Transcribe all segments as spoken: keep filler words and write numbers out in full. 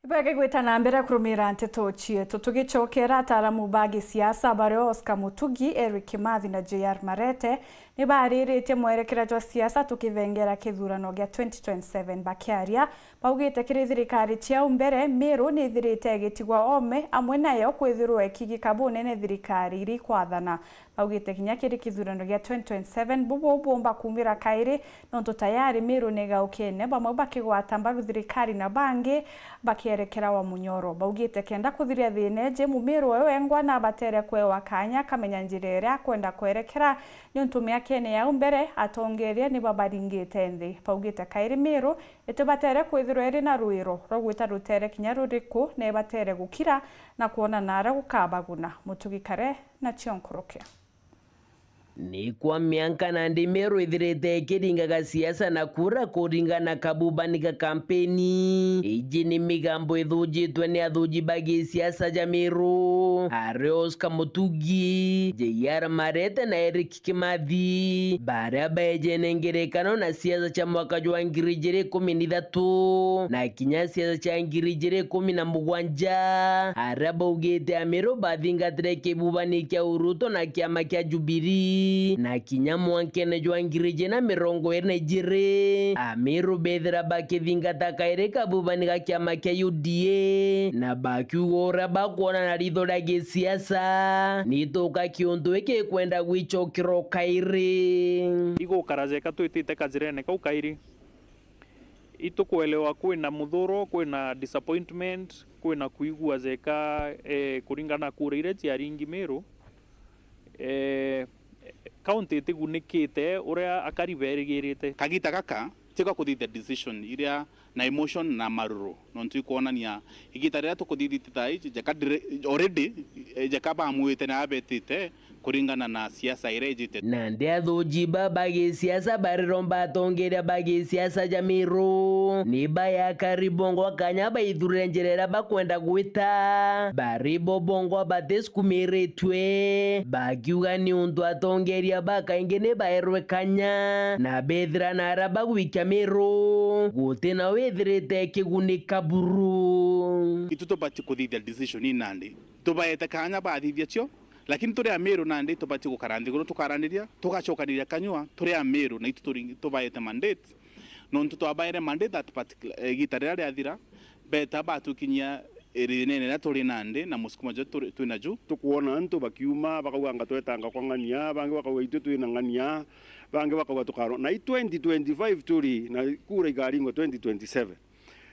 Bagigwita na mbere kurumira nteto cietu, tugicokera ataaramu ba gisiasa bario Oscar Mutugi, Eric Kimathi na J R Marete ni baariritie mwerekera jwa siasa tukibengera kithurano gia twenty twenty-seven. Bakiaria, baugite kiri thirikari ciau mbere, Miru ni ithirite igitigwa ome amwe nayo kwithirwa ikigika bunene thirikari iria ikwathana. Baugite kinya kiri kithurano gia twenty twenty-seven, bubu bumba kumira kairi, nontu tayari Miru ni igaukene, bamwe bakigwata mbaru thirikari na bangi bakierekera wa munyoro. Baugite kenda kuthiria thina iji, Mumiru we wengwa nabatere kwewa kanya akamenya njira iria akwenda kwerekera, niuntu miakene yau mbere atongeria ni babaringite nthi. Baugite kairi Miru itibatere kwithirwa iri na rwiro rwa gwita rutere kinya ruriku, na ibatere gukira na kwona nara gukabaguna. Mutugi Kare na cio nkuruki. Ni kwa mianka nandi Miru ithirite ikiringaga siasa na kura kuringana kabubani ga kampeni. Iji ni migambo ithujitwe ni athuji ba gisiasa ja Miru, ari Oscar Mutugi, J R Marete na Eric Kimathi, baria baejene ngerekano na siasa cia mwaka jwa ngiri ijiri ikumi na ithatu na kinya siasa cia ngiri ijiri ikumi na mugwanja, aria baugite Amiru bathingatire kibubani kia Uruto na kiama kia Jubilee, na kinya mwankene jwa ngiri ijiri na mirongo iri na ijiri, Amiru bethira bakithingata kairi kabubani ga kiama kia U D A, na bakiuga uria bakwona na ritho ria gisiasa, nituka kiuntu giki kwenda gwicokera o kairi. Igukara jeka twitite kajirene kau kairi. Itukwelewa kwina muthuro, kwina disappointment, kwina kwigua jeka, eh, kuringana na kura iria ciaringi Miru. Eh, county itigunikite uria akari berigirite. Kagita gaka, tika kuthithia decision iria na emotion na maruru, nontu ikwonania igita riria tukuthithite thaa iji, jeka dire-, already, eh, jeka bamwite na abetite, kuringana na siasa iria ijite. Nandi athuji ba ba gisiasa bariromba atongeria ba gisiasa ja Miru ni baya akari bongwa kanya baithurire njira iria bakwenda gwita. Bari bo bongwa batisukumiritwe, bakiuga niuntu atongeria ba kaingi ni baerwe kanya na bethira na aria bagwikia Miru, guti na withirite ikigunika buru. Itu tubati kuthithia decision ii nandi tubaete kanya bathithia cio. Lakini turi Amiru nandi tubati gukara nthiguru tukaraniria, tugacokaniria kanyua turi Amiru, na itu turi, tubaete mandate. Nontu twabaere mandate at particular, eh, igita riria riathira, beta batukinyia, eh, rinene riria turi nandi na musukumo juu turi, twina ju. Tukwona antu bakiuma, bakauga anga twetanga kwa ng'ania, bangi bakauga itwe twina ng'ania, bangi bakauga tukaro. Na i twenty twenty-five turi, na kura ikaringwa twenty twenty-seven.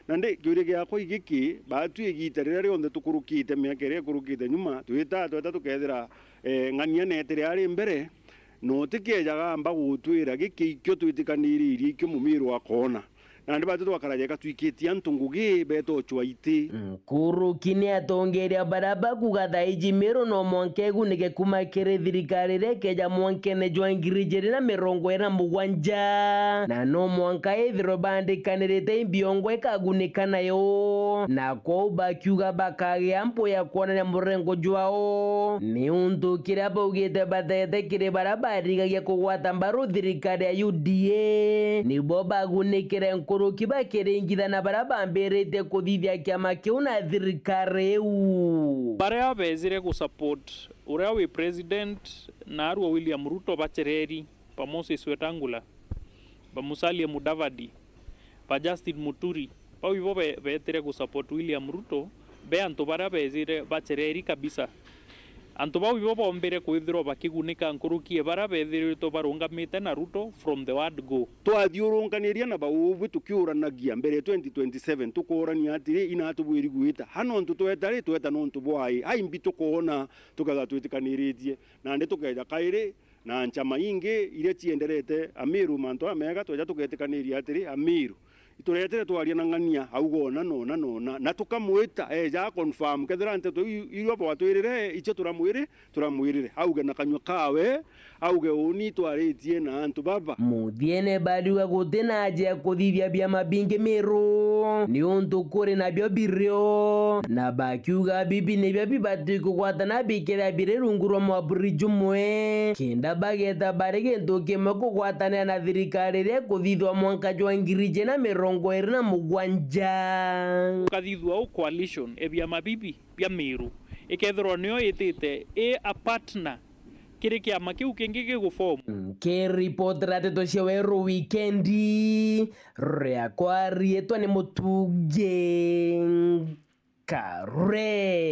Nandi kiuria giakwa i giki, baatwi igita riria rionthe tukurukite, miaka iria ikurukite nyuma, twita, tweta tukethira, eh, ng'ania neetire ari mbere, na utikeejaga amba gutwira giki ikio twitikaniririe ikio Mumiru akoona. Nandi baatwi twakara jeka twikitie antu ngugi, beeta ucwa iti. Nkuruki ni atongeria baria bakuga thaa iji Miru no mwanka igunike kuma kiri thirikari iria ikeeja mwankene jwa ngiri ijiri na mirongo iri na mugwanja, na no mwanka ithirwe bandikanirite imbi yongwa ikagunika nayo, na kwou bakiuga bakagia mpu ya kwonania murengo jwao, niuntu kiria baugite bateete kiri baria barigagia kugwata mbaru thirikari ya U D A, nibo bagunikire nkuruki bakiringithana baria bambiritie kuthithia kiama kiu na thirikari iu. Baria beejire gusupport uria wi president naarua William Ruto, ba Chereri, ba Moses Wetangula, ba Musalia Mudavadi, ba Justin Muturi, bau ibo be-, beetire gusupport William Ruto, be antu baria beejire ba Chereri kabisa. Antu bau ibo boombire kwithirwa bakigunika nkuruki e baria beethiritwe barungamite na Ruto from the word go. Twathiurunkaniria na baubu tukiuranagia mbere ya twenty twenty-seven, tukoorania atiri, ina tubwiri gwita? Ha nontu tweta ri, tweta nontu bwai? Ai mbi tukoona tukethirwa twitikaniritie? Nandi tukeeja kairi na nchama ingi iria cienderete Amiru mantu amega, tweja tugetikaniria atiri, Amiru, ituretire twaria na ng'ania, auga ona nona nona, na tukamwita eeja a confirm kethira nteto iu irua bwatwirire icio turamwiri-, turamwirire, auge na kanyua kawe, auge uuni twaritie na antu baba. Muthiene bariuga guti na aja ya kuthithia biama bingi Miru, niuntu kuri nabio birio, na bakiuga bibi nibio bibati kugwatana bikethira biri rungu rwa mwaburi jumwe, kenda bageta bari gintu kimwe kugwatanira na thirikari iria ikuthithwa mwanka jwa ngiri ijiri na mirongo mirongo iri na mugwanja. Ukathithua u coalition e biama bibi bia Miru ikethirwa niyo itite i a partner kiri kiama kiu kingi giguform. Nkiripotera ndeto cia Weru Wikendi, riakwa riitwa ni Mutungi Kare.